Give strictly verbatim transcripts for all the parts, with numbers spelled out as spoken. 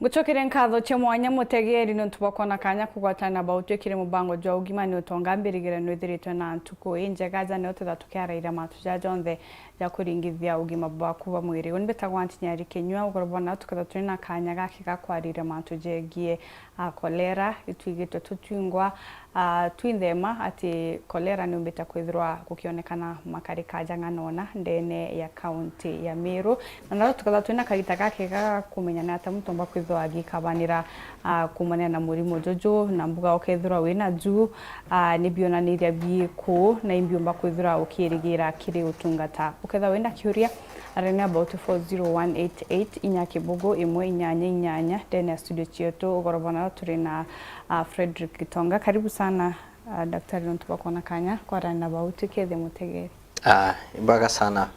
Ngucokeria nkatho cia mwanya mutegeri niuntu bwa kwona kanya kugwatana na bautwi kiri mubango jwa ugima ni utonga mbirigire nwithiritwe na ntuku injega ja nio twitha tukiaraira mantu ja jonthe ja kuringithia ugima bwaku bwa mwiri. Uni mbitagwa Antinyari Kinyua, ugoro bwana tuketha turi na kanya gaki ga kwarira mantu jegie a kolera, itwigitwe tutwingwa a, twinthema ati kolera niumbite kwithirwa gukionekana makari ka Jang'anona ndene ya kaunti ya Meru. Na naro tukethirwa twina kagita gakega ga kumenya ni atia muntu umba kwithirwa agikabanira, a, kumania na murimo juju, na mbuga ukethirwa wina ju, a, ni bionaniria biriku na imbi umba kwithirwa ukirigira kiri utungata. Ukethirwa wina kiuria, arania about four zero one eight eight, inya kibugu imwe inyanya inyanya, ndene ya studio cietu ugoro bwana turi na, a, Frederick Gitonga. Karibu sana, a, daktari, niuntu bwa kwona kanya kwarania na bautwi kethia mutegeri. Ah, imbaga sana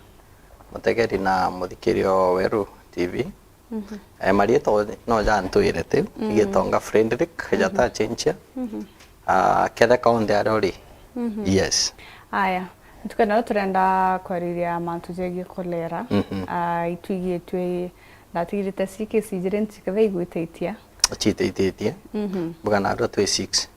mutegeri na muthikiria o Weru T V. Mhm. Eh, marietwa no jantwire tiu, mm, Gitonga Frederick, mhm, jatachenchia. Mhm. Ah, ketheka onthe aria uri. Mhm. Yes. Aya, ntuku ino turenda kwariria mantu jegie kolera. Mhm. Ah, itwigitwe, ndatigirite C K C jiri ntiketha igwititie. Citeititie. Mhm. Mbuga narua twi six.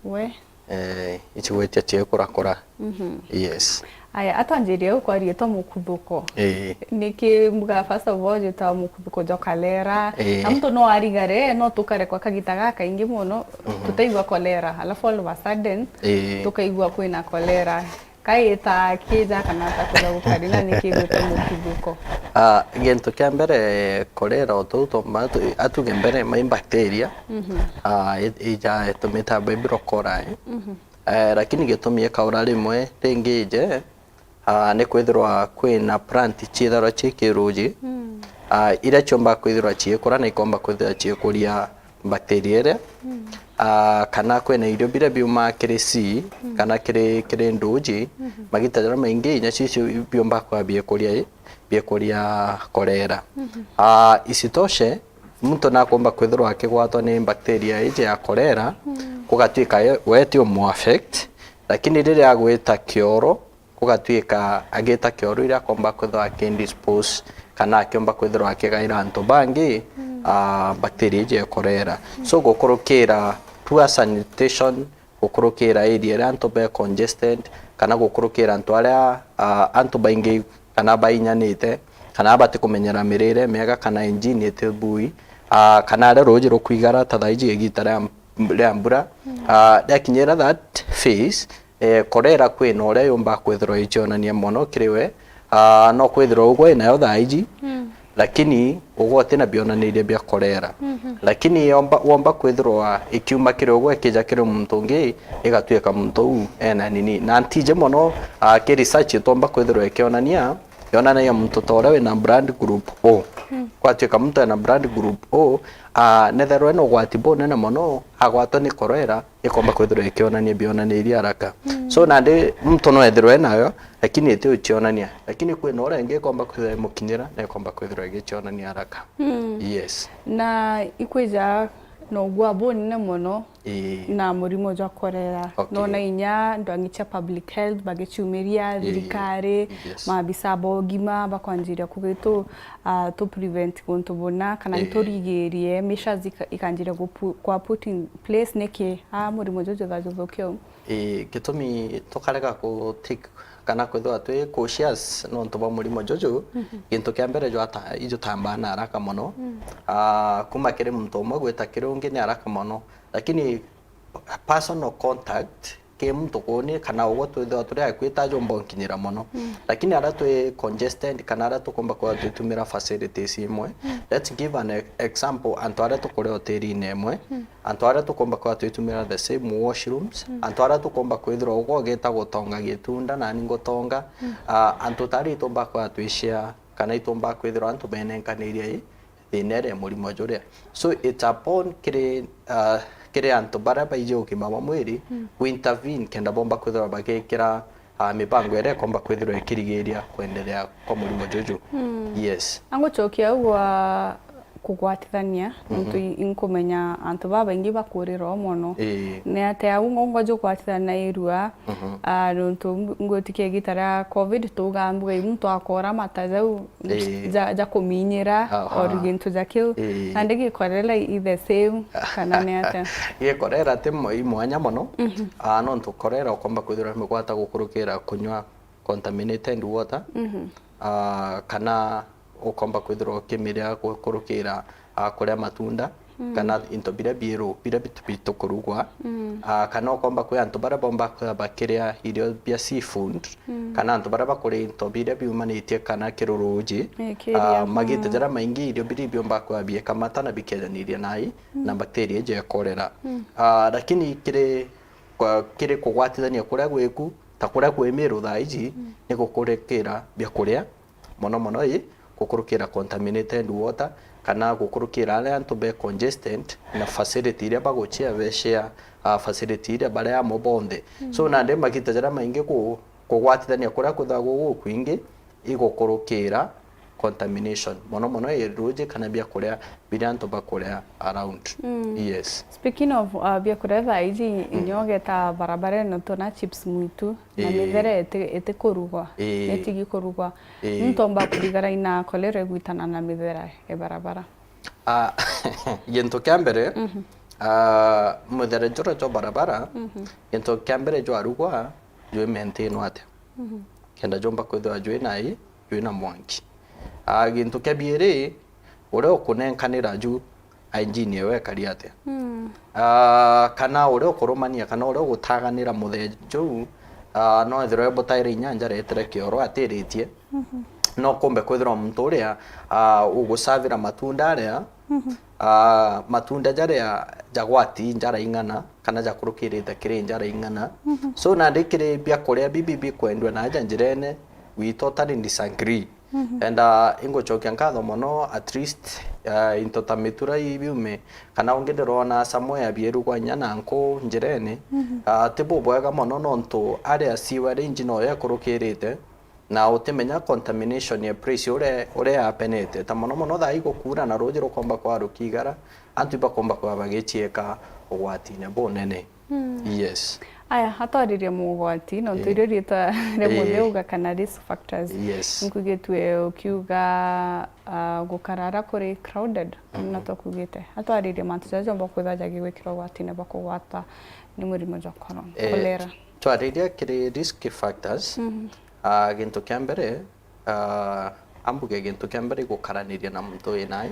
We. Eh, ichigwitia ciekurakura. Mhm. Yes. Aya, atwanjirie gukwaria twa mukuthuko. Ii. Niki mbuga first of all jita mukuthuko jwa kalera? Ii. Na muntu no arigare, no tukare kwa kagita gakaingi muno, mhm, tutaigua kolera. Alafu all of a sudden, ii, tukaigua kwina kolera. Kaita kija kana ata kuja gukari na niki gwita mukuthuko? Ah, gintu kia mbere, kolera o tou twomba tu-, atuge mbere mai bacteria, mhm, ah, i-, ija itumita Vibrio coli. Mhm. Eh, lakini gitumi ikaura rimwe ringi ije, ah, ni kwithirwa kwina plant ciithirwa ci kiruji, mm, ah, iria ciomba kwithirwa ciikura na ikomba kwithirwa ciikuria bacteria iria, mm, ah, kana kwina irio biria biumaa kiri sea, mm, kana kiri, kiri nduji, mhm, magita jaria maingi inya cicio biomba kwa biikuria i-, biikuria kolera. Mhm. Ah, isitoshe, muntu nakomba kwithirwa akigwatwa ni bacteria iji ya kolera, mm, gugatwika ye-, we ti umu affect, lakini riria agwita kioro, gugatwika agita kioro iria akomba kwithirwa akidispose kana akiomba kwithirwa akigaira antu bangi, mm, ah, bacteria iji ya kolera. Mm. So gukurukira poor sanitation, gukurukira area iria antu be congested, kana gukurukira antu aria, ah, antu baingi kana bainyanite, kana batikumenyera mirire miega kana hygiene iti bui, ah, kana aria ruuji rukwigara ta thaa iji igita ria, ria mbura, mm, ah, riakinyira that phase, eh, kolera kwina uria yumba kwithirwa icionania mono kiri we, ah, no kwithirwa ugwe nayo thaa iji, mm, lakini ugwe utina bionaniria bia kolera. Mhm. Lakini yomba, womba kwithirwa ikiuma kiri ugwe ikija kiri muntu ungi, igatwika muntu uu ena nini. Na ntiji mono, ah, ki research itwomba kwithirwa ikionania, yonanagia muntu ta uria wina blood group O. Mm. Gwatwika muntu ena blood group O, ah, netherwa ena ugwati bunene mono, agwatwa ni kolera, ikomba kwithirwa ikionania bionania iria haraka. Mm. So, nandi muntu no ethirwe enayo, lakini iti ucionania. Lakini kwina uria ingi ikomba kwithirwa imukinyira, na ikomba kwithirwa igicionania haraka. Mm. Yes. Na ikwija na ugwa bunene mono, ii, na murimo jwa kolera. Okay. Nona inya ndwangi cia public health bagiciumiria, ii, thirikari, yes, maabisa ba ugima bakwanjiria kugitu ah, tu prevent guntu buna, kana, eh, iturigirie measures ika-, ikanjire gupu-, kwa put in place niki, ah, murimo juju jatha juthukia uu? Eh, gitumi tukarega ku take kana kwithirwa twi cautious nontu bwa murimo juju, mhm, gintu kia mbere jwata-, ijutambaa na haraka mono. Mm. Ah, kuma kiri muntu umwe gwita kiri ungi ni haraka mono, lakini personal contact ki muntu kuni kana ugwe twithirwa turi akui ta jumba unkinyira mono. Mm. Lakini aria twi congested kana aria tukumba kwithirwa twitumira facilities imwe, mm, let's give an e-, example, antu aria tukuria hotelini imwe, mm, antu aria tukumba kwithirwa twitumira the same washrooms, mm, antu aria tukumba kwithirwa ugwe ugita gutonga gitunda nani ngutonga, mm, ah, antu ta aria itumba kwithirwa twi share kana itumba kwithirwa antu benenkaniria i thina iria ya murimo juria. So it's upon kiri, ah, kiri antu baria baiji ugima bwa mwiri, mm, ku intervene kenda bomba kwithirwa bagikira, ah, mibango iria ikomba kwithirwa ikirigiria kwenderea kwa murimo juju. Mm. Yes. Angucokia au gwa kugwatithania, nontu i-, inkumenya antu babaingi bakurira o mono. Ii. Ni atia au ngo-, ngoja kugwatithania na irua? Mhm. Ah, nontu ng-, ngwitikia igita ria covid tuugaa mbuga i muntu akora mata jau Ii. ja, ja kuminyira Aha. or gintu ja kiu. Ii. Nandi gikorera i the same, kana ni atia? Gikorera ti mo-, i mwanya mono. Mhm. Ah, nontu korera ukomba kwithirwa migwata gukurukira kunywa contaminated water, Mhm. ah, kana ukomba kwithirwa ukimiria gukurukira, ah, kuria matunda, Mm. kana into biria bieru, biria bitu-, bitukurugwa, Mm. ah, kana ukomba kwi antu baria bomba kwithirwa bakiria irio bia seafood, Mm. kana antu baria bakuria into biria biumanitie kana kiruruji, Eh, kiria, ah, magita mm. jaria maingi irio biria biomba kwithirwa biekamata na bikejaniria nai, Mm. na bacteria iji ya cholera. Mm. Ah, lakini kiri kwa, kiri kugwatithania kuria gwiku, ta kuria kwi miru thaa iji, Mm. ni gukurikira biakuria, mono mono i gukurukira contaminated water, kana gukurukira aria antu be congested na facility iria bagucia be share, ah, facility iria bari amwe bonthe. So, Mm. nandi magita jaria maingi ku-, kugwatithania kuria kuthagwa gukwingi, igukurukira contamination, mono mono i ruji kana biakuria biria antu bakuria around. Mm. Yes. Speaking of, uh, biakuria thaa iji, Mm. inya ugeta barabara ino tuna chips mwitu, na Ii. mithera iti-, itikurugwa, Ii. itigi kurugwa. Ii. Muntu omba kurigara ina cholera igwitana na mithera e barabara? Ah, gintu kia mbere, Mhm. ah, mithera juria jwa barabara, Mhm. gintu kia mbere jwarugwa, jwi maintainwa atia? Mhm. Kenda jomba kwithirwa jwi nai, jwi na mwanki. Ah, gintu kia biiri, uria ukunenkanira ju hygiene ewe ekari atia? Mm. Ah, kana uria ukurumania, kana uria ugutaganira muthee juu, ah, no ethirwe butaire inya nja aretire kioro atiritie. Mhm. No kumbe kwithirwa muntu uria, ah, ugusavira matunda aria, Mhm. ah, matunda jaria jagwati njara ing'ana, kana jakurukirite kiri njara ing'ana. Mhm. So, nandi kiri biakuria bibi bikwendua na aja njirene, we totally disagree. Mhm. And, ah, ingucokia nkatho mono, at least, ah, into ta mitura ii biume, kana ungi ndirona somewhere bierugwa inya na nku njirene, Mhm. ah, ti bubwega mono nontu aria sewerage noyo ikurukirite, na utimenya contamination ya place uria, uria yapenete. Ta mono mono thaa ii gukuura na ruuji rukomba kwaa rukigara, antu ibakomba kwaa bagicieka ugwatine bunene. Mm. Yes. Aya, atwaririe mugwati, nontu Eh. irio riitwa ria Eh. mutheuga kana risk factors. Yes. Nkuigitue ukiuga, ah, gukarara kuri crowded, Mhm. na twakuugite. Atwaririe mantu jaria jomba kwithwa jagigwikira ugwatine bwa kugwata ni murimo jwa corona, Eh, cholera. Twariria kiri risk factors, Mhm. ah, gintu kia mbere, ah, ambuge gintu kia mbere gukaraniria na muntu wi nae.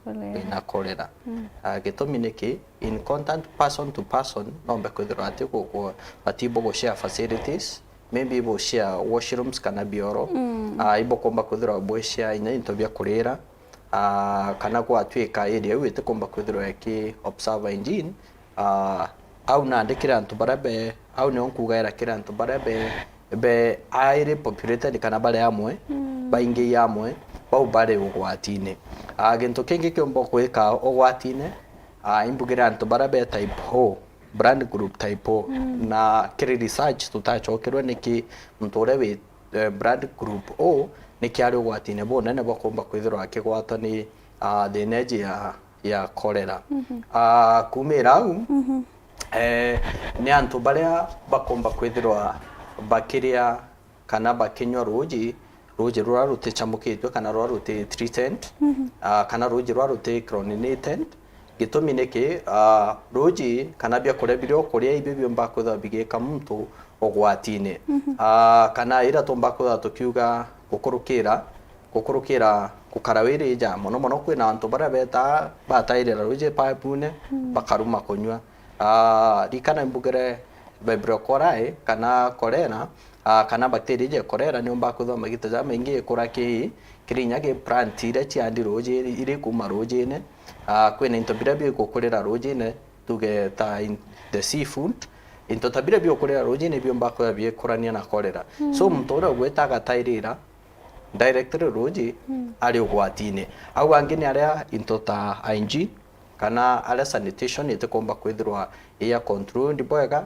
Cholera. Ina cholera. Mm. Ah, gitumi niki, in contact person to person, nombe kwithirwa ati ku-, ku-, batibo gu share facilities, maybe bo share washrooms kana bioro. Mm. Ah, ibo komba kwithirwa bo share inya into bia kurira. Ah, kana gwatuika area iu itikomba kwithirwa iki observe hygiene. Ah, au nandi kiri antu baria be, au nio nkugaira kiri antu baria be, be highly populated kana bari amwe, Mm. baingi amwe, bau bari ugwatine. Ah, gintu kingi kiumba kwika ugwatine, ah, imbugire antu baria be type O, blood group type O. Mm. Na kiri research tutacokerwe niki muntu uria wi, eh, blood group O niki ari ugwatine bunene bwa kumba kwithirwa akigwatwa ni, ah, thina iji ya ya cholera. Mhm. Ah, kumira au, Mhm. eh, ni antu baria bakomba kwithirwa bakiria kana bakinywa ruuji, ruuji ruria ruticamukitue kana ruria ruti treated, Mhm. ah, kana ruuji ruria ruti chlorinated. Gitumi niki, ah, ruuji kana biakuria biria ukuria ibio biumba kwithirwa bigika muntu ugwatine. Mhm. Ah, kana iria tumba kwithirwa tukiuga gukurukira, gukurukira gukara wirija. Mono mono kwina antu baria betaa batairira ruuji paipune, Mm. bakaruma kunywa. Ah, rikana imbugire Vibrio cholera kana cholera, ah, kana bacteria iji ya cholera niumba kwithirwa magita jamaingi ikura ki, kiri inya ki plant iria ciandi ruuji, iri kuma ruujine. Ah, kwina into biria bigukurira ruujine, tuge ta in the seafood, into ta biria biukurira ruujine biumba kwithirwa biikurania na cholera. So, Mm. muntu uria ugwita agatairira directly ruuji, Mm. ari ugwatine. Au angi ni aria into ta hygiene, kana aria sanitation itikumba kwithirwa iya controlled bwega,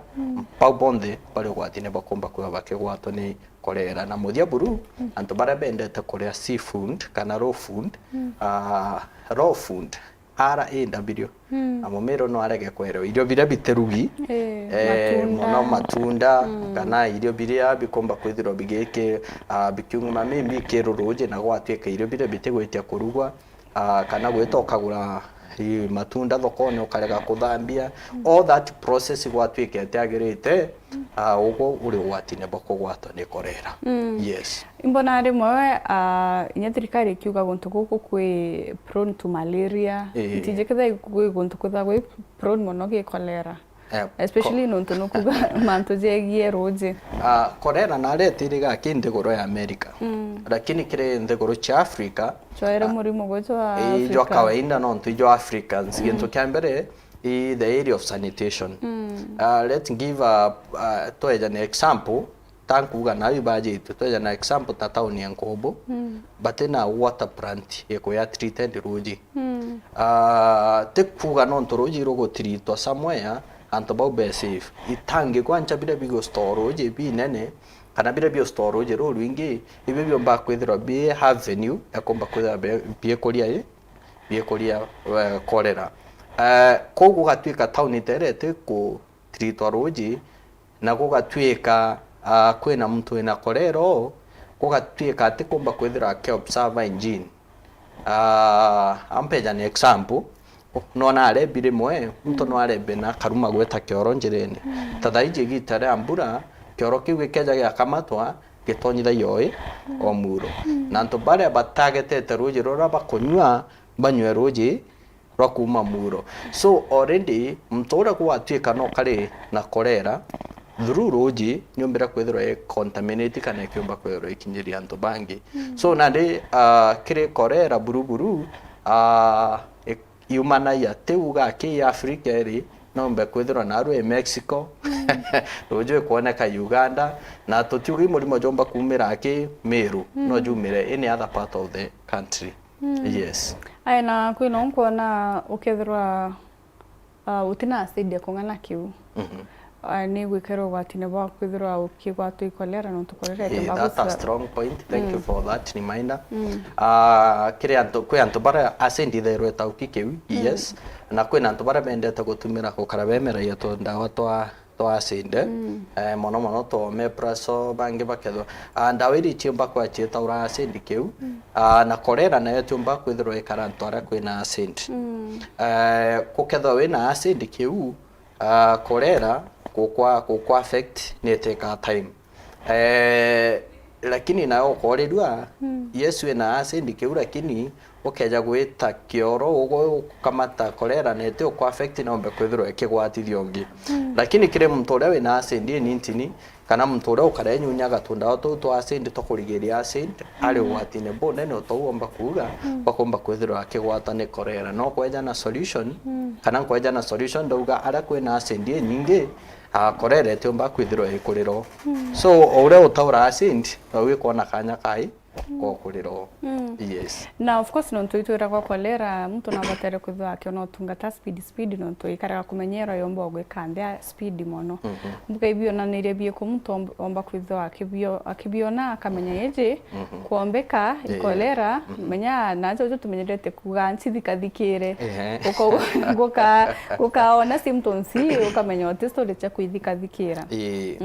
bau bonthe bari ugwatine bakumba kwithirwa bakigwatwa ni cholera. Na muthia buru, antu baria bendete kuria seafood kana raw food, ah, raw food, R A W. Na mumiru no arege kwerwa irio biria bitirugi, Eh, eh, matunda. Mono matunda, kana irio biria bikumba kwithirwa bigiki, ah, bikiuma maybe kiru ruji na gwatuika irio biria bitigwitia kurugwa, ah, kana gwita ukagura i matunda thokone ukarega kuthambia. All that process gwatuika itiagirite, ah, uguo uri ugwatine bwa kugwatwa ni cholera. Yes. Imbona rimwe, ah, inya thirikari ikiuga guntu guku kwi prone to malaria. Ii. Ntiji kethira kwi guntu kwithagwa kwi prone mono gi cholera. Eh, especially co- nontu nukuga mantu jegie ruji. Ah, cholera naria itiriga ki nthiguru ya America. Lakini kiri nthiguru cia Africa, cwaire murimo gwe jwa ii, jwa Africa. Kawaida nontu ijo Africans. Gintu kia mbere, i the area of sanitation. Ah, let's give a, ah, tweja an example, ta nkuuga nau ibajitwe, tweja na example ta town ya Nkubu, bati na water plant ikuya treated ruji. Ah, ti kuuga nontu ruji rugutiritwa somewhere, antu bau be safe. Itangi kwancha biria bigustore ruji binene, kana biria bigustore ruji rurwingi, ibio biomba kwithirwa bi avenue ya kumba kwithirwa bi-, biikuria i, biikuria, eh, cholera. Eh, kou gugatuika town terete ku tiritwa ruji, na gugatuika, ah, kwina muntu wina cholera uu, gugatuika atikumba kwithirwa aki observe hygiene. Ah, ampeja ni example, no narebi rimwe, muntu no arebi na akaruma gwita kioro njirene. Ta thaa iji igita ria mbura, kioro kiu gikeja giakamatwa, gitonyithagia oi o muro. Na antu baria batagetete ruji ruria bakunyua, banyue ruji rwa kuuma muro. So already muntu uria gwatuika no kari na cholera, through ruji niumbire kwithirwa i contaminate kana ikiumba kwithirwa ikinyiria antu bangi. So nandi, ah, kiri cholera buru buru, ah, i-, yumanagia ti uga ki Africa iri, no mbe kwithirwa naru i Mexico, ruju ikwoneka Uganda, na tutiugi murimo jomba kumira ki Meru, no jumire any other part of the country. Yes. Aya, na kwina nkwona ukethirwa, ah, utina acid ya kung'ana kiu. Ah, ni gwikira ugwatine bwa kwithirwa ukigwatwa i cholera nontu cholera Eh, itumba that's a gucira. Strong point. Thank you for that reminder. Ah, kiri antu, kwi antu baria acid ithairwa itauki kiu, yes. Na kwina antu baria bendete gutumira gukara bemeragia tundawa twa twa acid, eh, mono mono twa omeprazole, bangi bakethwa, ah, ndawa iria itiumba kwa ciitaura acid kiu, ah, na cholera nayo itiumba kwithirwa ikara antu aria kwina acid. Eh, gukethwa wina acid kiu, ah, cholera gukwa, gukwa affect ni iteka time. Eh, lakini nayo ukorirua, yes, wina acid kiu, lakini ukeja gwita kioro, ugo ukamata cholera na iti uku affect na umbe kwithirwa ikigwatithia ungi. Lakini kiri muntu uria wina acid inintini, kana muntu uria ukarenyunyaga tundawa tuu twa acid twa kurigiria acid, ari ugwatine bunene utou omba kuuga, bakumba kwithirwa akigwata ni cholera. No kweja na solution, kana nkweja na solution ndauga aria kwina acid inyingi, ah, cholera itiumba kwithirwa ikuriro. So, o uria utaura acid, noguo ikwona kanya kai gokuriro. Yes. Na of course, nontu itwiragwa cholera, muntu nabatere kwithirwa akiona utungata speed, speed, nontu ikarega kumenyerwa yomba gwika nthia speed mono. Mbuga ibionanirie bieku muntu omb-, omba kwithirwa akibio-, akibiona, akamenya iji kwombeka, i cholera, menya na jojo tumenyerete kuga nchithikathikire. Ehe. Uko-, guka-, gukaona symptoms ii, ukamenya uti story cia kwithikathikira. Ii.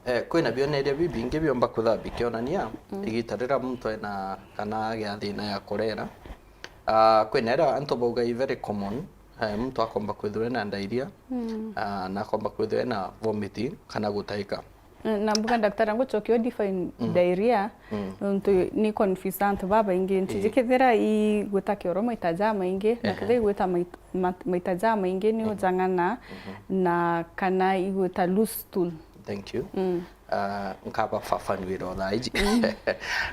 Eh, kwina bioneria bibingi biomba kwithirwa bikionania igita riria muntu ena kana agia thina ya cholera. Ah, kwina iria antu bauga i very common, eh, muntu akomba kwithirwa ena diarrhea, ah, na akomba kwithirwa ena vomiting kana gutaika. Na mbuga, daktari, ngucokia u define diarrhea, nontu ni confuse antu babaingi. Ntiji kethira igwita kioro maita jamaingi, na kethira igwita mait-, mat-, maita jamaingi ni ujang'ana, na kana igwita loose stool. Thank you. Ah, nkaba fafanuira o thaa iji.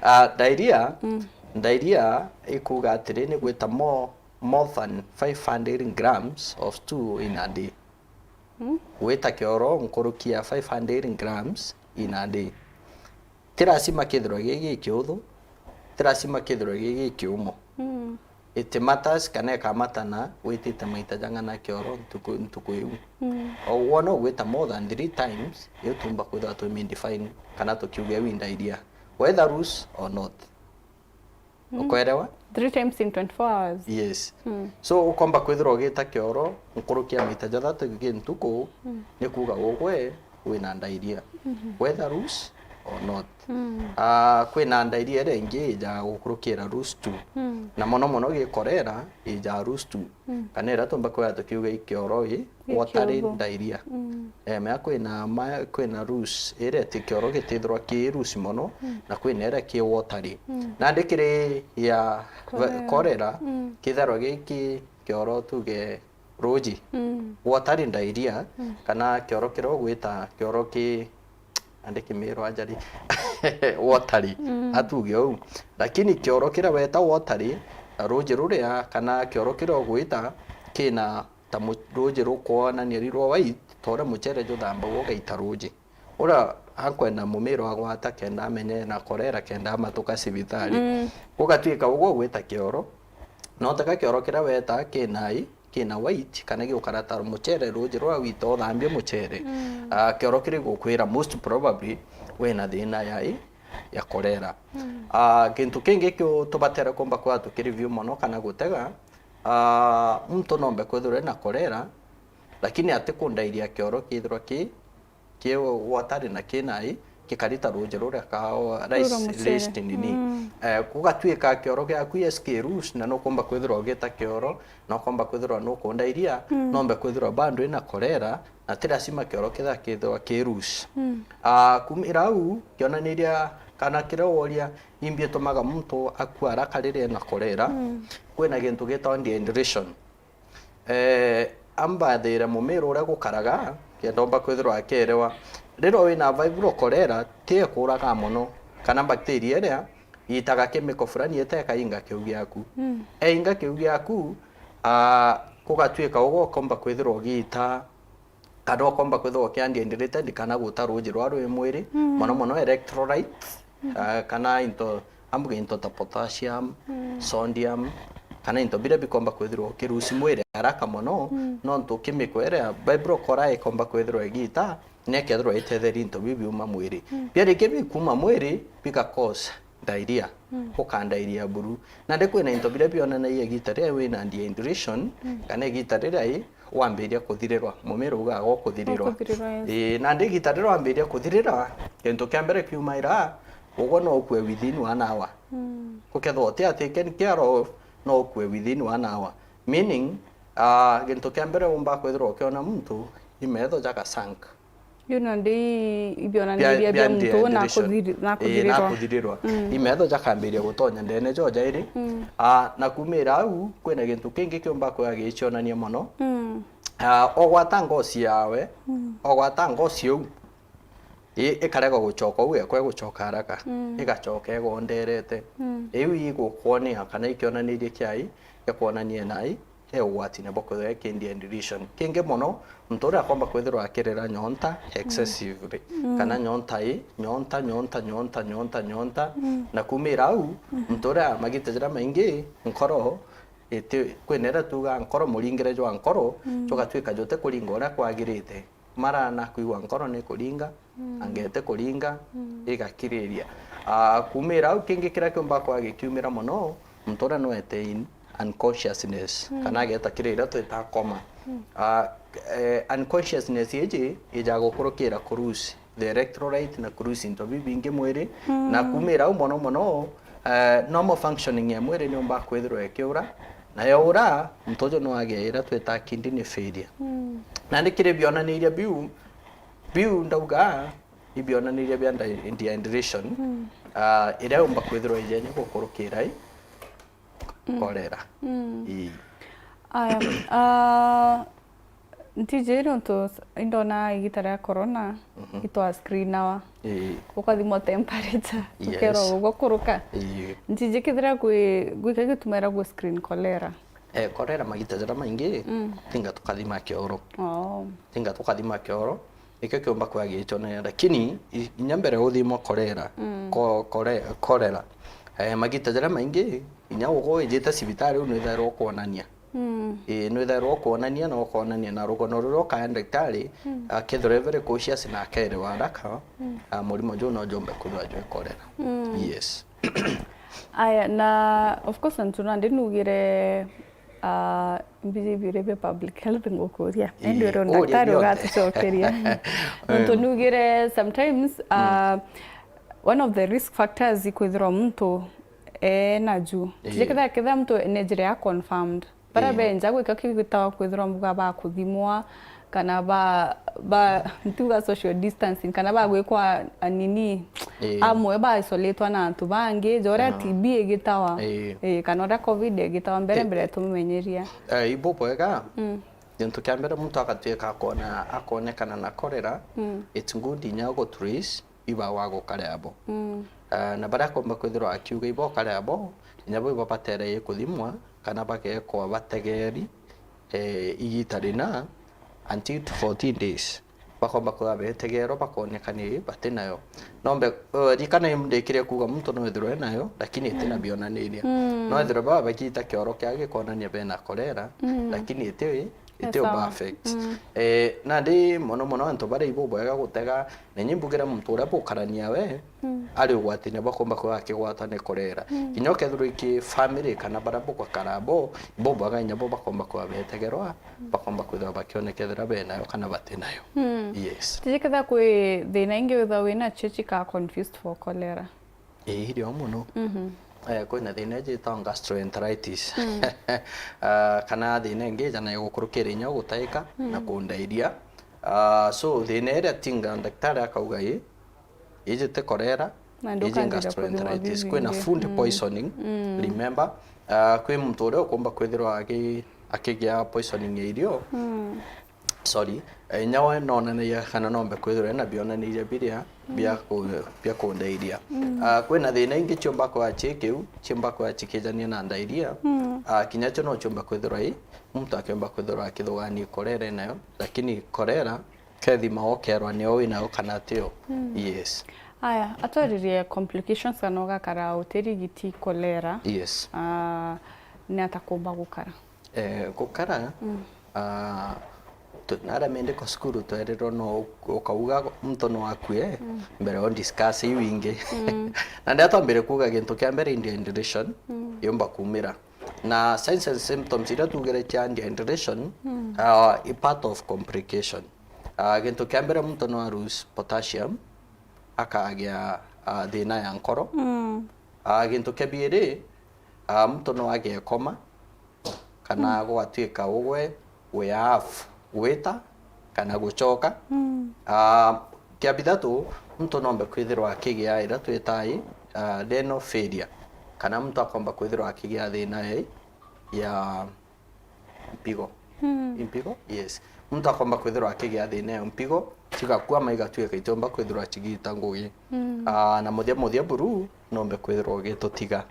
Ah, diarrhea, diarrhea ikuga atiri ni gwita more, more than five hundred grams of stool in a day. Gwita kioro nkuruki ya five hundred grams in a day. Ti lazima kithirwe gi gikiuthu, ti lazima kithirwe gi gikiumo. it matters kana ikamatana witite maita jang'ana kioro ntuku, ntuku iu. Mm. O wona ugwita more than three times, iu tumba kwithirwa twi define kana tukiuga iu i diarrhea. Whether loose or not. Mm. Ukwerewa? Three times in twenty-four hours. Yes. Mm. So, ukomba kwithirwa ugita kioro nkuruki ya maita jathatu ki ntuku, mm, ni kuuga ugwe wina diarrhea. Mm-hmm. Whether loose or not. Mm. Ah, kwina diarrhea iria ingi ija gukurukira loose tu. Mm. Na mono mono gi cholera ija loose tu. Mm. Kana iria tumba kwira tukiuga i kioro i, watery diarrhea. Mm. Eh, mea kwina ma-, kwina loose, iria ti kioro gitithirwa ki loose mono, mm, na kwina iria ki watery. Mm. Nandi kiri ya cholera, cholera, mm, kithirwa giki kioro tuge ruji. Mm. Watery diarrhea, mm, kana kioro kiria ugwita kioro ki, andi Kimiru ajari. Watery. Mm. Atuge uu. Lakini kioro kiria weta watery, ruji ruria, kana kioro kiria ugwita kina ta mu-, ruji rukwonania ri rwa white, ta uria mucere juthambagwa ugaita ruji. Uria akwenda mumira agwata kenda amenye na cholera kenda amatuka cibitari. Mm. Gugatwika ugwe ugwita kioro, no teka kioro kiria weta kina i, kina white, kana giukara ta mucere ruji rwa wita uthambia mucere. Mm. Ah, kioro kiri gukwira most probably wina thina ya i, ya cholera. Mm. Ah, gintu kingi kiu tubatere kumba kwaa tukireview mono kana gutega, ah, muntu nombe kwithirwa ena cholera, lakini ati kundairia kioro kithirwa ki, ki watery na kina i, gikari ta ruji ruria ka rice, rura mucere, list nini. Mm. Eh, gugatwika kioro giaku, yes, ki loose, na nukumba kwithirwa ugita kioro, na ukomba kwithirwa nukundairia, mm, nombe kwithirwa bado ina cholera, na ti lazima kioro kithirwa kithirwa ki loose. Mm. Ah, kumira au, kionaniria kana kiria woria, imbi itumaga muntu akua haraka riria ena cholera, mm, kwina gintu gitagwa dehydration. Eh, ambathire mumira uria gukaraga, kenda umba kwithirwa akierewa. Riria wina fibro cholera, ti ikuraga mono, kana bacteria iria yitaga chemical fulani ita ikainga kiu giaku. Mm. Einga kiu giaku, ah, gugatwika ugwe ukomba kwithirwa ugiita, kana ukomba kwithirwa ukiandia indirite ndikana guta ruji rwa rwi mwiri, mm, mono mono electrolytes, mm, ah, kana into, ambuge into ta potassium, mm, sodium, kana into biria bikomba kwithirwa ukirusi mwiri haraka mono, mm, nontu chemical iria fibro cholera ikomba kwithirwa igiita, nekethirwa itetheria into biu biuma mwiri. Mm. Biarikia bikuma mwiri, bika cause diarrhea, mm, gukandairia buru. Nandi kwina into biria bionanagia igita riria wina dehydration, mm, kana igita riria i, wambiria kuthirirwa, mumira ugaga ukuthirirwa. Ukuthirirwa, yes. Ii, nandi igita riria wambiria kuthirira, gintu kia mbere kiumaira, ugwe no ukue within one hour. Mm. Gukethirwa uti a taken care of, no ukue within one hour. Meaning, ah, gintu kia mbere umba kwithirwa ukiona muntu, i metho jaka sunk. Iu nandi ibionaniria bia, bia muntu na dehydration. Kuthiri-, na kuthirirwa. Ii, na kuthirirwa. Mm. I metho jakambiria gutonya ndene jo jairi. Mm. Ah, na kumira au, kwina gintu kingi kiumba kwaa gicionania mono. Mm. Ah, ogwata ngoci yawe, mm, ogwata ngoci iu, i-, ikarega gucoka uu ekwe gucoka haraka. Mm. Igacoka igonderete. Mm. Iu igukwonia kana ikionaniria kiai, gikwonania nai, he ugwatine bwa kwithirwa e kindi ya deletion. Kingi mono, muntu uria akomba kwithirwa akirira nyonta, mm, excessively. Mm. Kana nyonta i, nyonta, nyonta, nyonta, nyonta, nyonta. Mm. Na kumira au, mhm, muntu uria magita jaria maingi, nkoro, iti, kwina iria tuga nkoro, muringire jwa nkoro, mm, jugatwika juti kuringa uria kwagirite. Mara na kwigua nkoro ni kuringa, mm, angete kuringa, mm, igakiriria. Ah, kumira au kingi kiria kiumba kwa gikiumira mono, muntu uria no ete in unconsciousness, mm, kana ageta kiria iria twita coma. Mm. Ah, eh, unconsciousness iji ija gukurukira ku lose the electrolyte na ku lose into bibingi mwiri, mm, na kumira au mono mono, eh, normal functioning ya mwiri niumba kwithirwa ikiura, na yaura, muntu uju no agie iria twita kidney failure. Mm. Nandi kiri bionaniria biu, biu ndauga, ibionaniria bia ndi-, dehydration, mm, ah, iria yumba kwithirwa ijeni gukurukira i, mm, cholera. Mm. Ii. Aya, ah, ntiji nontu s-, indona igita ria corona, mhm, itwa screen hour. Ii. Ukathimwa temperature, yes, ukerwa uguo kuruka. Ii. Ntiji kethira gwi, gwika gitumaira gwi screen cholera. Eh, cholera magita jaria maingi, mm, tinga tukathima kioro. Oh. Tinga tukathima kioro, nikio kiumba kwaa gicionania. Lakini i-, inya mbere uthimwa cholera, mm, ko-, kore-, cholera, Eh, magita jaria maingi, inya ugo wijite cibitari, u nwithairwa ukwonania. Mm. Ii, nwithairwa ukwonania na ukwonania na rugano ruria ukaya ndagitari, mm, akethirwa e very cautious na akerewa haraka, mm, ah, murimo juu no jumbe kwithirwa jwi cholera. Mm. Yes. Aya, na of course, antu nandi nugire, ah, mbiji biuria bia public health ngukuria. Ii, indi uri uria ndagitari bionthe ugatucokeria. Nontu, mm, nugire sometimes, ah, one of the risk factors ikwithirwa muntu e naju. Ii. Tije kethira, kethira muntu ene njira ya confirmed. Baria, ii, benja gwika kigitawa kwithirwa mbuga ba kuthimwa, kana ba, ba, ntuga social distancing, kana ba gwikwa anini, ii, amwe ba isoletwa na antu bangi, ja uria, aha, T B igitawa, ii, ii, kana uria covid igitawa, mbere, ii, mbere tumenyeria. Eh, ibo bwega. Mm. Gintu kia mbere muntu agatwika akona, akonekana na cholera, mm, it's good inya ugu trace iba wa gukare abo. Mm. Ah, na baria akomba kwithirwa akiuga ibo kare abo, inya bo ibo batereire kuthimwa, kana bagekwa bategeri, eh, igita rina until to fourteen days. Bakomba kwithirwa betegerwa, bakonekana ii bati nayo. Nombe, eh, rikana ndikire kuuga muntu no ethirwe enayo, lakini iti na, mm, bionaniria. Mm. No ethirwe baba bagita kioro kia gikonania bena cholera, mm, lakini iti iti, yes, sawa, perfect. Mm. Eh, nandi mono mono antu baria ibo bwega gutega, na inyi mbugire muntu uria bukarania we, mm, ari ugwatine bwa kumba kwithirwa akigwatwa ni cholera. Mm. Kinya ukethirwa iki family kana baria bugakara bo, ibo bwega inya bo bakomba kwithirwa betegerwa, mm, bakomba kwithirwa bakioneka ethirwa benayo kana bati nayo. Mm. Yes. Tiji kethira kwi thina ingi withirwa winacio cika confused for cholera? Ii, irio mono. Mhm. Eh, kwina thina iji itagwa gastroenteritis. Mm. Ah, kana thina ingi ijana ya gukurukira inya gutaika na, mm, kundairia. Ah, so thina iria tinga ndagitari akauga ii, iji ti cholera, na iji ndukanjire kuthimwa gastroenteritis. Bibi Kwina ingi, food, mm, poisoning. Mm. Remember, ah, kwi muntu uria ukumba kwithirwa aki-, akigia poisoning ya irio. Mm. Sorry, eh, inya we nonanagia kana nombe kwithirwa ena bionaniria biria bia, mm, ku-, bia kundairia. Mm. Ah, kwina thina ingi ciumba kwithirwa ci kiu, ciumba kwithirwa cikijania na ndairia. Mm. Ah, kinya cio no ciumba kwithirwa i, muntu akiumba kwithirwa akithugania cholera nayo, lakini cholera kethima ukerwa nio winayo kana tio. Mm. Yes. Aya, atwaririe complications kana ugakara utirigiti cholera. Yes. Ah, ni ata kumba gukara? Eh, gukara, mm, ah, tu-, naria mendiko cukuru twerirwo no u-, ukauga muntu no akue, mm, mbere o discuss iu ingi. Mm. Na ndia twambire kuuga gintu kia mbere, dehydration, mm, yumba kumira. Na signs and symptoms iria tuugire cia dehydration, mm, ah, i part of complication. Ah, gintu kia mbere muntu no a lose potassium, akagia, ah, thina ya nkoro. Mm. Ah, gintu kia biiri, ah, muntu no agekoma, kana, mm, gwatuika ugwe we have gwita kana gucoka. Mm. Ah, kia bithatu, muntu nombe kwithirwa akigia iria twitaga, ah, renal failure, kana muntu akomba kwithirwa akigia thina ya, ya mpigo. Mm. Mpigo? Yes. Muntu akomba kwithirwa akigia thina ya mpigo, cigakua ama igatuika itiumba kwithirwa cigita ngugi. Mm. Ah, na muthia muthia buru, nombe kwithirwa ugitutiga.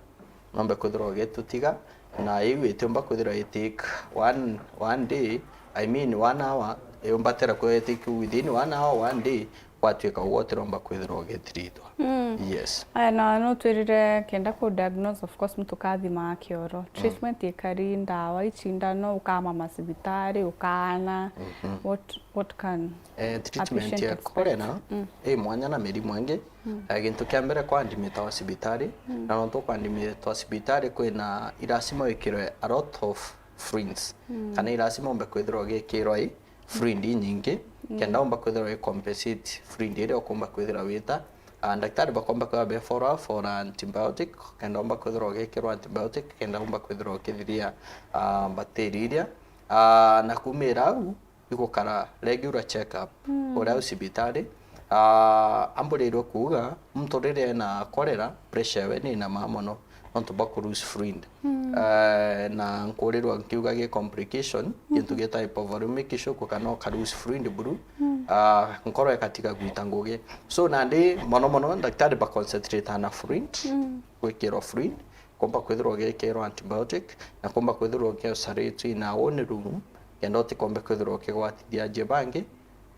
Nombe kwithirwa ugitutiga, na iu itiumba kwithirwa i take one, one day, I mean one hour, yumba tera kwithirwa i take within one hour, one day, gwatuika ugwe utiromba kwithirwa ugitreatwa. Mm. Yes. Aya, na no twirire kenda ku diagnose, of course, muntu kathima kioro. Mm. Treatment ikari, ndawa, icindano, ukama macibitari, ukaana. Mhm. What, what can, eh, a patient expect? Treatment ya cholera, mm, i mwanya na mirimu ingi. Mm. Eh, gintu kia mbere kwa admit wa cibitari, mm, na nontu kwa admit wa cibitari kwina, i lazima wikirwe a lot of fluids. Mm. Kana i lazima umbe kwithirwa ugikirwa i fluid inyingi, mm, kenda umba kwithirwa i compensate fluid iria ukumba kwithirwa wita. Ah, ndagitari bakomba kwithirwa be follow up for antibiotic, kenda umba kwithirwa ugikirwa antibiotic, kenda umba kwithirwa ukithiria, ah, bacteria iria. Ah, na kumira au, igukara regular check up, mm, uria u cibitari. Ah, amburirwe kuuga, muntu riria ena cholera, pressure yawe ni inamaa mono, nontu bwa ku lose fluid. Mm. Eh, na nkurirwa nkiuga gi complication, gintu, mhm, gita hypovolemic shock, kana uka lose fluid buru, mm, ah, nkoro ikatiga gwita ngugi. So, nandi mono mono, ndagitari ba concentrate na fluid, mm, gwikirwa fluid, kumba kwithirwa ugikirwa antibiotic, na kumba kwithirwa ugi ulcerate in a one room, kenda utikombe kwithirwa ukigwatithia aji bangi,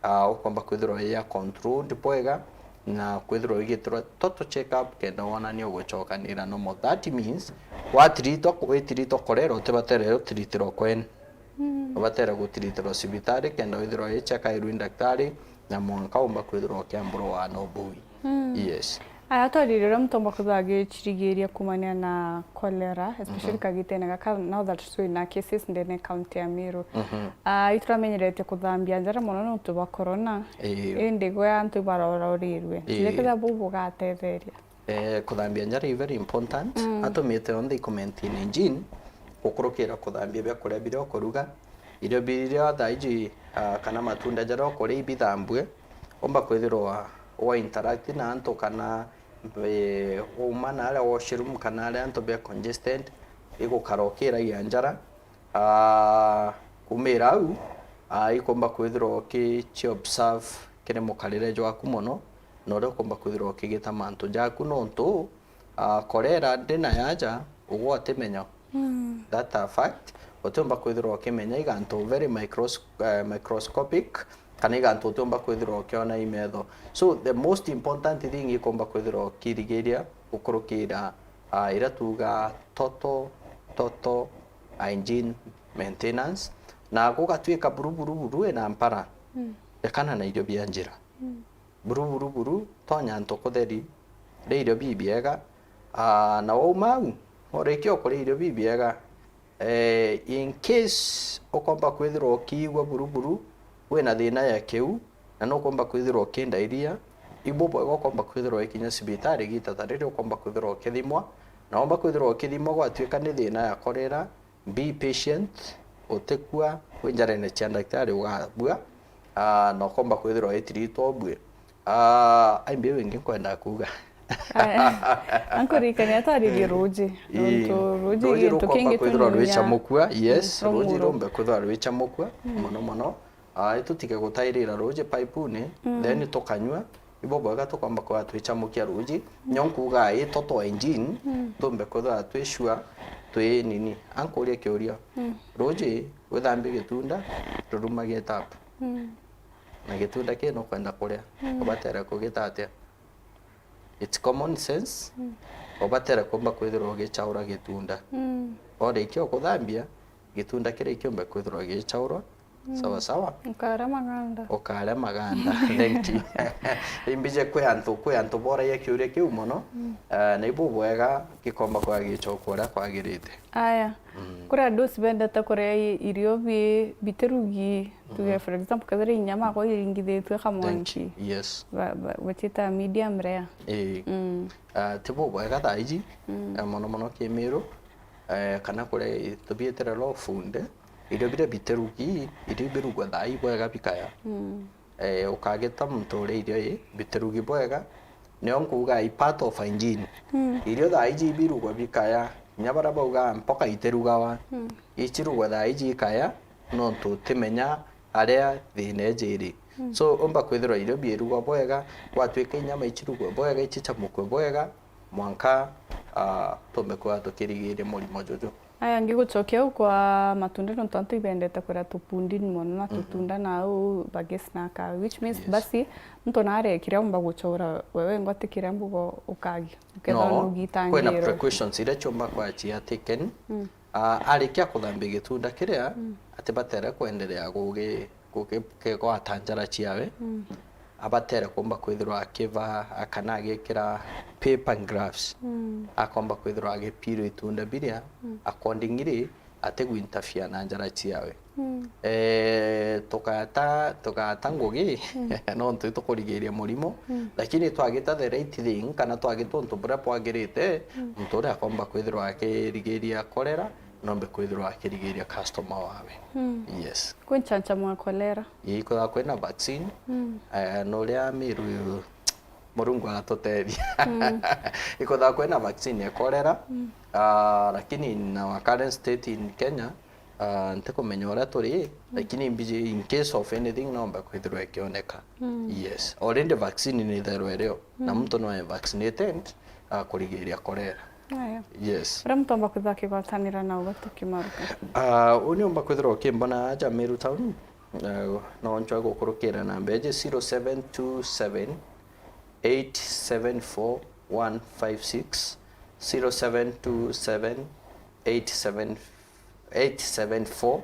ah, ukomba kwithirwa wi a controlled bwega, na kwithirwa wigitirwa total check up kenda wonania ugucokanira normal. That means, watiritwa, witiritwa cholera, utibatere utiritiro kwene. Mm. Ubatere gutiritiro cibitari kenda withirwa wichekairwe ni daktari, na mwanka umba kwithirwa ukiamburwa wa nobui. Mm. Yes. Aya, twarire uria muntu omba kwithirwa agicirigiria kumania na cholera, especially Mhm. kagitene gaka, now that twina cases ndene county ya Meru. Mhm. Ah, ituramenyerete kuthambia njara mono nontu bwa corona. Ii. Indi gwe antu ibarororirwe. Ii. Tija kethira buu bugatetheria. Eh, kuthambia njara i very important. Mm. Atumite yonthe i kumaintain hygiene, gukurukira kuthambia biakuria biria ukuruga, irio biria thaa iji, ah, kana matunda jaria ukuria ibithambue, umba kwithirwa wa interact na antu kana, eh, uma na aria washroom kana aria antu be congested, igukara ukiragia njara. Ah, kumira au, ah, ikumba kwithirwa ukici observe kiri mukarire jwaku mono, na uria ukumba kwithirwa ukigita mantu jaku, nontu, ah, cholera ndi na yaja, ugwe utimenya. Mm. That a fact, utiumba kwithirwa ukimenya igantu very micros-, eh, microscopic, kana igantu utiumba kwithirwa ukiona i metho. So, the most important thing ikumba kwithirwa ukirigiria gukurukira, ah, iria tuga total, total hygiene maintenance, na gugatuika buru, buru, buru ina mpara, Mm. rekana na irio bia njira. Mm. Buru, buru, buru, tonya antu kutheri, ria irio bibiega, ah, na wauma au, urikia ukuria irio bibiega, eh, in case ukomba kwithirwa ukiigua buru, buru, wina thina ya kiu, na nukumba kwithirwa ukinda iria, ibubwega ukomba kwithirwa ukinya cibitari igita ta riri ukomba kwithirwa ukithimwa, na womba kwithirwa ukithimwa gwatuika ni thina ya cholera, be patient, utikua, wi njarene cia ndagitari ugabua, ah, na ukomba kwithirwa witiritwa ubue. Ah, ai mbiu ingi nkwenda kuuga. Aya. Ankuririkania twaririe ruuji. Ii. Nontu ruuji ruuji gintu rukomba kingi kwithirwa rwi tunyunya. Camukua, yes, Mm, rwa ruuji muro. Rumbe kwithirwa rwi camukua, Mm. Mono mono. Ah, itutige gutairira ruuji paipuni, Mm. then tukanyua, ibo bwega tukomba kwithirwa twicamukia ruuji. Mm. Nyo nkuuga i total hygiene, Mm. tumbe kwithirwa twi sure, twi nini. Ankuuria kiuria, Mm. ruuji withambie gitunda, ruruma gitap. Mm. Na gitunda kii nukwenda kuria, Mm. ubatere kugita atia? It's common sense. Mm. Ubatere kumba kwithirwa ugichaura gitunda. Mm. Urikia ukuthambia, gitunda kiria ikiumbe kwithirwa gigichaurwa, Mm. sawa sawa. Ukaria maganda. Ukaria maganda. Thank you. Imbije kwi antu, kwi antu boragia kiuria kiu mono, Mm. eh, na ibu bwega gikomba kwa gichokwa uria kwagirite. Aya. Mm. Kuri andu uci bendete kuria i-, irio bi-, bitirugi, tuge, Mhm. for example, kethira inyama akwa iringithitue kamwanki. Thank you. Yes. Ba-, ba-, bachita medium rare. Ii. Mm. Ah, ti bubwega thaa iji, Mm. eh, mono mono Kimiru, eh, kana kuria tubietera raw food, irio biria bitirugi, irio birugwa thaa ii bwega bikaya. Mm. Eh, ukagita muntu uria irio i bitirugi bwega, nio nkuuga i part of hygiene. Mm. Irio thaa iji ibirugwa bikaya, kinya baria bauga mpoka itirugawa, Mm. ichirugwa thaa iji ikaya, nontu utimenya aria thina iji iri. Mm. So, umba kwithirwa irio biirugwa bwega, gwatuika inyama ichirugwe bwega, ichichamukwe bwega, mwanka, ah, tumbe kwithirwa tukirigiria murimo juju. Aya, ngigucokia au kwa matunda, nontu antu ibendete kuria tupundini mono na Mhm. tutunda na au bagesi na kawi, which means Yes. basi muntu naria kiria umba guchora wewe ngwati kiria mbugo ukagi, ukethirwa No, kwina nugitangirwe. Precautions iria ciumba kwachia taken. Mm. Ah, arikia kuthambia gitunda kiria, Mm. atibatere kwenderea gugi-, gugi-, kigwata njara ciawe. Mm. Abatere kumba kwithirwa akiva, kana agikira paper gloves. Mm. Akomba kwithirwa agipiro itunda biria, Mm. accordingly, atigwinterfere na njara ciawe. Mm. Eh, tugata, tugata ngugi, Mm. nontu itukurigiria murimo, Mm. lakini twagita the right thing, kana twagita untu buria bwagirite, Mm. muntu uria akomba kwithirwa akirigiria cholera, nombe kwithirwa akirigiria customer wawe. Mm. Yes. Kwi nchanchamo ya cholera? Ii, kwithirwa kwina vaccine. Mm. Eh, na uria Miru Murungu atutethia. Mm. Ikwithirwa kwina vaccine ya cholera, Mm. ah, lakini in our current state in Kenya, ah, ntikumenya uria turi, Mm. lakini mbiji in case of anything nombe kwithirwa ikioneka. Mm. Yes. Already vaccine ni itherwa irio, na Mm. muntu no e vaccinated, ah, kurigiria cholera. Aya. Yes. Uria muntu omba kwithirwa akigwatanira na ugo tukimaruka? Ah, uni omba kwithirwa ukimbona aja Meru Town, ah, no nchwa gukurukira namba iji zero seven two seven, eight seven four one five six, zero seven two seven eight seven, eight seven four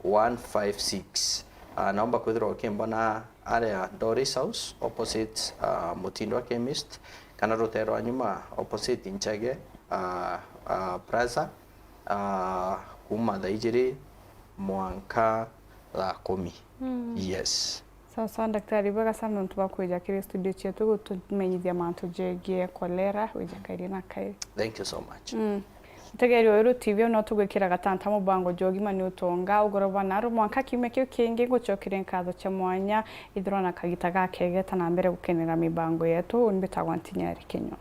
one five six. Ah, naomba kwithirwa ukimbona aria Doris House, opposite, ah, Mutindwa Chemist, kana rutere rwa nyuma opposite Nchege, ah, ah, Plaza, ah, kuma thaa ijiri mwanka thaa kumi. Mm. Yes. Sawa sawa, Daktari, bwega sana nontu bwa kwija kiri studio cietu gutumenyithia mantu jegie kolera, wija kairi na kairi. Thank you so much. Mm. Mutegeri wa Weru T V, no tugwikira gatanta mubango jwa ugima ni utonga ugoroba naru mwanka kiumia kiu kingi. Ngucokeria nkatho cia mwanya ithirwa na kagita gakegeta na mbere gukenera mibango yetu. Uni mbitagwa Ntinyari Kinyua.